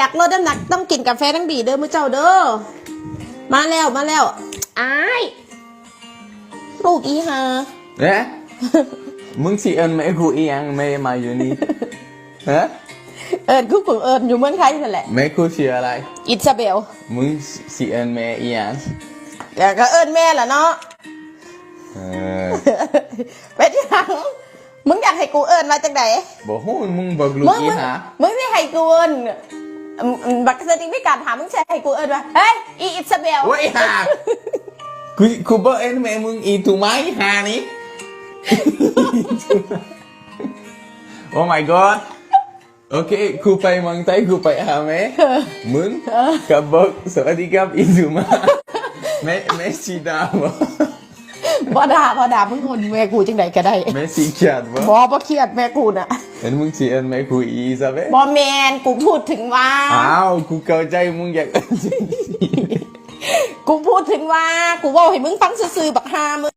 ຢາກລົດນ້ຳໜັກຕ້ອງກິນກາແຟທັງດີເດີມື້ເຈົ້າເດີ. ມາແລ້ວ ມາແລ້ວ ອ້າຍ ລູກອີ່ຫ່າ. ເອີ ມຶງຊິເອີ້ນແມ່ກູອີ່ຫຍັງ? ແມ່ມາຢູ່ນີ້ ຮະ? ເອີ້ນຄືກູເອີ້ນຢູ່ເມືອງໄທນັ້ນແຫຼະ. ແມ່ກູຊື່ອະໄລ? ອິດຊາເບວ. ມຶງຊິເອີ້ນແມ່ອີ່ຫຍັງ? ກໍ ກໍເອີ້ນແມ່ລະເນາະ. ເອີ ເປັນຫຍັງ? ມຶງຢາກໃຫ້ກູເອີ້ນວ່າຈັ່ງໃດ? ບໍ່ຮູ້. ມຶງບັກລູກ ມຶງ ອີ່ຫ່າ ມຶງຊິໃຫ້ກູເອີ້ນ ອືມ ອືມ ບັກສະຕິມີການຖາມ ມຶງຊິໃຫ້ກູເອີ້ນວ່າ ເຮີ້ຍ ອີ່ອິດຊາເບວ. ໂອ້ຍ ອີ່ຫ່າ ກູ ກູບໍ່ເອີ້ນແມ່ມຶງ ອີ່ຕູມາ ອີ່ຫ່ານີ້. Oh my god. ໂອເຄ ກູໄປເມືອງໄທ ກູໄປຫາແມ່ ມຶງ ເອີ ກັບບັກ ສະຫວັດດີຄັບ ອີ່ຕູມາ. ແມ່ ແມ່ຊິດ່າບໍ່? ບໍ່ດ່າ ບໍ່ດ່າ. ມຶງເອີ້ນແມ່ກູຈັ່ງໃດກໍໄດ້. ແມ່ຊິຄຽດບໍ່? ບໍ່ ບໍ່ຄຽດ. ແມ່ກູນະ ເຫັນມຶງຊິເອີ້ນແມ່ກູ ອີ່ຊາເບວ. ບໍ່ແມ່ນ ກູພູດເຖິງວ່າ ອ້າວ ກູເຂົ້າໃຈມຶງຢາກເອີ້ນຈັ່ງຊີ້. ກູພູດເຖິງວ່າ ກູເວົ້າໃຫ້ມຶງຟັງຊື່ໆ ບັກຫ່າມຶງ.